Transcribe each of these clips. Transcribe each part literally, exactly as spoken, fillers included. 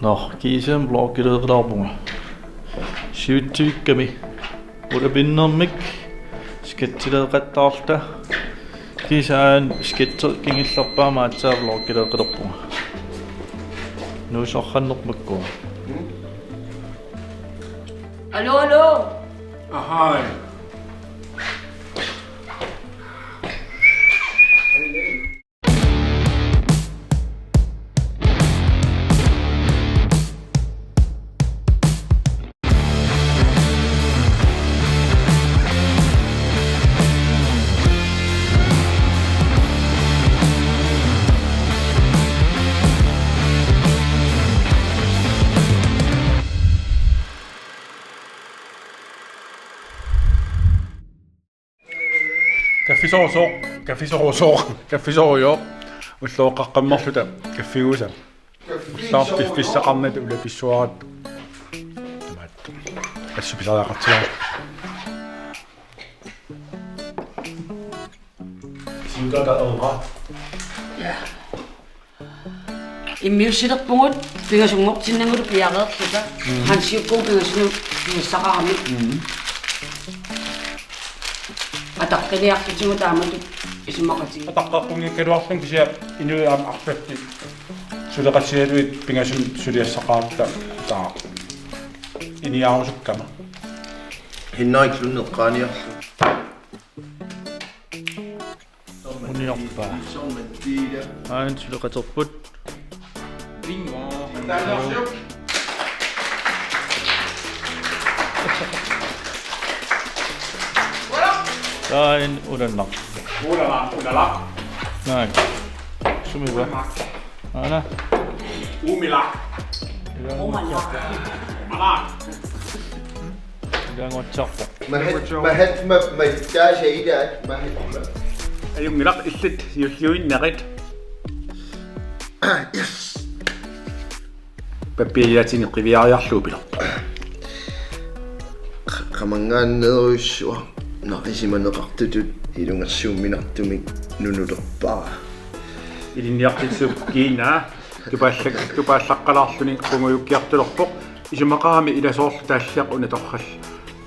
Nå, kiisalu vloggileeqqilaarpunga. Siutsivikkami. Ulapinnermik sketchileeqattaarluta. Kiisalu sketchi kingullerpaamik aatsaat vloggileeqqilerpunga. Nuusarrannerpakku. Aluu, aluu. Ahai. Kaffisorujussuaq, kaffisorujussuaq, kaffisorujussuaq. Ulloqeqqammerluta kaffigusa. Ullaaq piffissaqarnata ulapissuaratta. Tamaat. Assut pisariaqartilaarpoq. Siutata eera. Ja. Immiussilerpugut pingasunngortinnagulu piareerluta. Mhm. Hansiukkuup pingasunut piassaqarami. Mhm. Ataqqiniarlutigu taamatut isumaqatigiit. Ataqqeqqunngikkaluarlunga kisianni inuit aamma arlallit suleqatigalugit pingasunut suliassaqaratta taava. Iniarusukkama. Henrik Lund eqqaaniarlu. Uniorpaa. Aana suleqaterput. Bingo. Taanna ulannaq. Ulala, ulala. Naak. Sumiva. Aana. Umila. Umala. Umala. Ilaanguatsiarpoq. Mahat, mahat, ma, ma, taasa ilaat, mahat, ma. Ajunngilaq illit juulliuinnerit. Yes. Pappiaatinik qiviariarlugu pilerpoq. Q-, qamanngaanneerujussuaq. Narisimaneqartutut ilungersuumminartumik nunulerpara. Ilinniartitsisup kiinaa. Tupaallak-, tupaallaqqalaarluni qungujukkiartulerpoq. Isumaqarami ila soorlu taalliaq una torral-,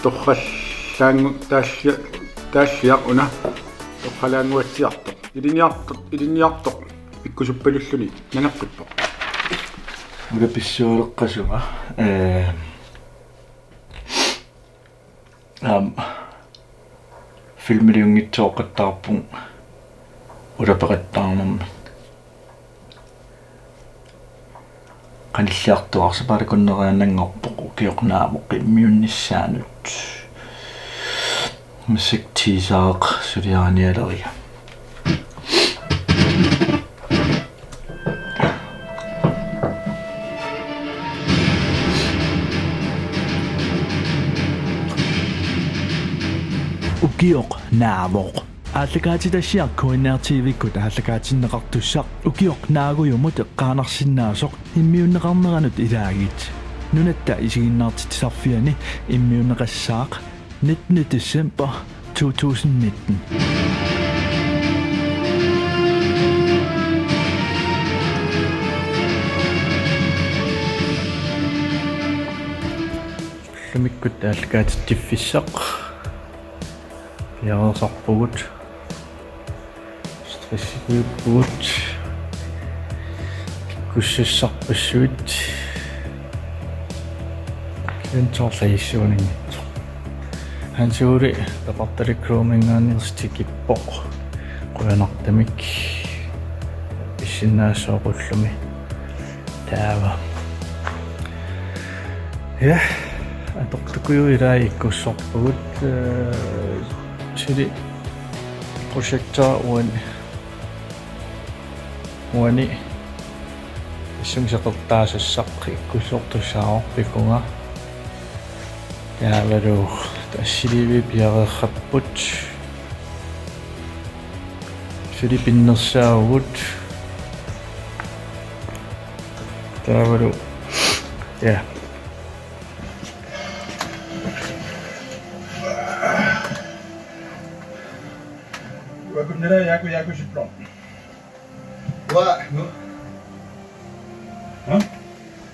torrallaanngu-, taallia-, taalliaq una torrallaannguatsiartoq. Ilinniartoq, ilinniartoq ikkusuppalulluni nangeqqippoq. Ulapissualeqqasunga, ee, aamma filmiliunngitsooqattaarpunga ulapeqattaarnermik. Qanilliartuaarsipaalakunneriaannanngorpoq ukioq naavoq immiunnissaanut. Massakkut teaseraq suliarinialeriga. Ukioq naavoq. Aallakaatitassiaq K N R T V-kkut aallakaatinneqartussaq ukioq naagujumut eqqaanarsinnaasoq immiunneqarneranut ilaagit. Nunatta isiginnaartitsisarfiani immiunneqassaaq nittende december to tusind nitten. Ullumikkut aallakaatitsiffissaq piareersarpugut. Stressikujuppugut. Ikkussassarpassuit. Kisianni soorlu ajorsuuninngitsoq. Hans Ole peqartalik groomingaanersoq tikippoq. Qujanartumik. Pissinnaassuaq ullumi. Taava. Ja, atortukuju ilai ikkussorpugut, ee, suli projektor uani, uani assut seqertaasassaq ikkussortussaavoq pikunga. Taavalu assiliivik piareerrapput. Suli pinnersaavugut. Taavalu. Ja. Uagut nalaa Jaaku Jaaku Siplor. Ua. Nå. Hæ?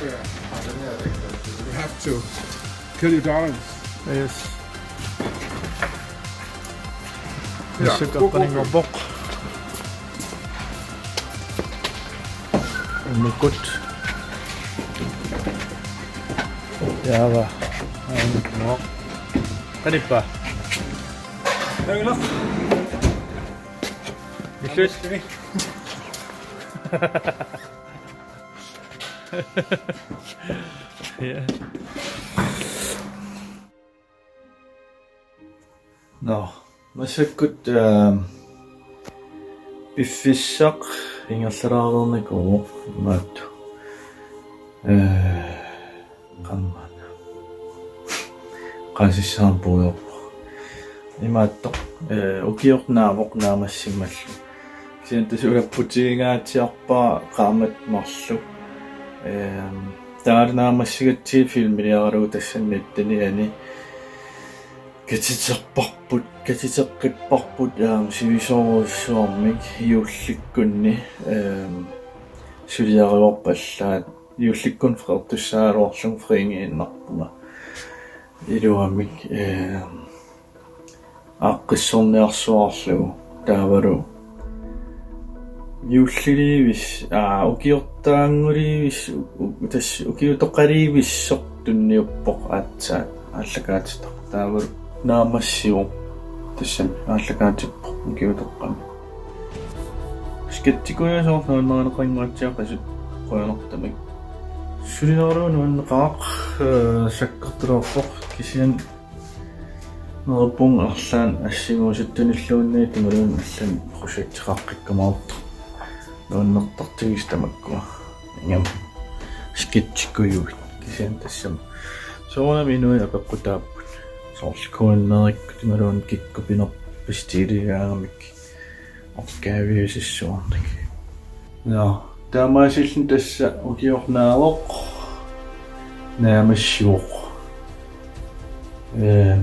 You have to kill your darlings. Yes. Ja, sukkaqqaninngorpoq. Ummikut. Jaava. Aamma. Qanippa. Illut. Ja. Nå, massakkut, øh, piffissaq ingerlalaareernikuuvoq imaattoq. Øh, qamma. Qasissaarpuujoq. Imaattoq, øh, ukioq naavoq naammassimallugu. Kisianni tassa ulapputiginngaatsiarpara qaammat marluk. Øhm, taava naammassigatsigit filmiliaralugu tassani nittenianni katiterparput, katiteqqipparput, øhm, sivisoorujussuarmik juullikkunni, øhm, suliarivarput allaat juullikkunni freertussagaluarlunga freeingiinnarpunga. Iluamik, øhm, aaqqissorniarsuarlugu taavalu juulliliivissut, aa, ukiortaannguliivissut, u-, u-, tassa ukiutoqaliivissoq tunniuppoq aatsaat aallakaatitaq. Taavalu naammassivoq, tassami aallakaatippoq ukiutoqqami. Sketchikujuit soorlu nuannarineqanngaatsiaqisut qujanartumik. Suliaralugu nuanneqaaq, øh, sakkortulerpoq kisianni neriuppunga arlaannik assingusuttunilluunniit imaluunniit allanik projekteqaqqikkumaartoq. Nuannertartigisoq tamakkua. Ingammik sketchikujuit. Kisianni tassami soorunami inuit apeqqutaapput. Soorlu kuinnerikkut imaluunniit kikkut pinerput pistiligaangamik. Opgaviusissuarnik. Nå, taamaasilluni tassa ukioq naavoq. Naammassivoq. Ee,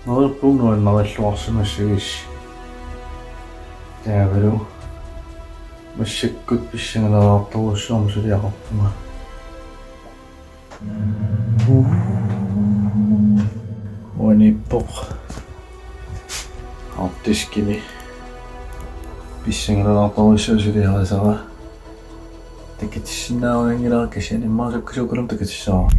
neriuppunga nuannarilluarsimassagissi. Taavalu massakkut pissangaleraartorujussuarmik suliaqarpunga. Uaniippoq. Harddiskimi pissangaleraartorujussuaq suliarisara. Takutissinnaanngilara, kisianni immaqa sukkasuukkaluarlunga takutissaanga.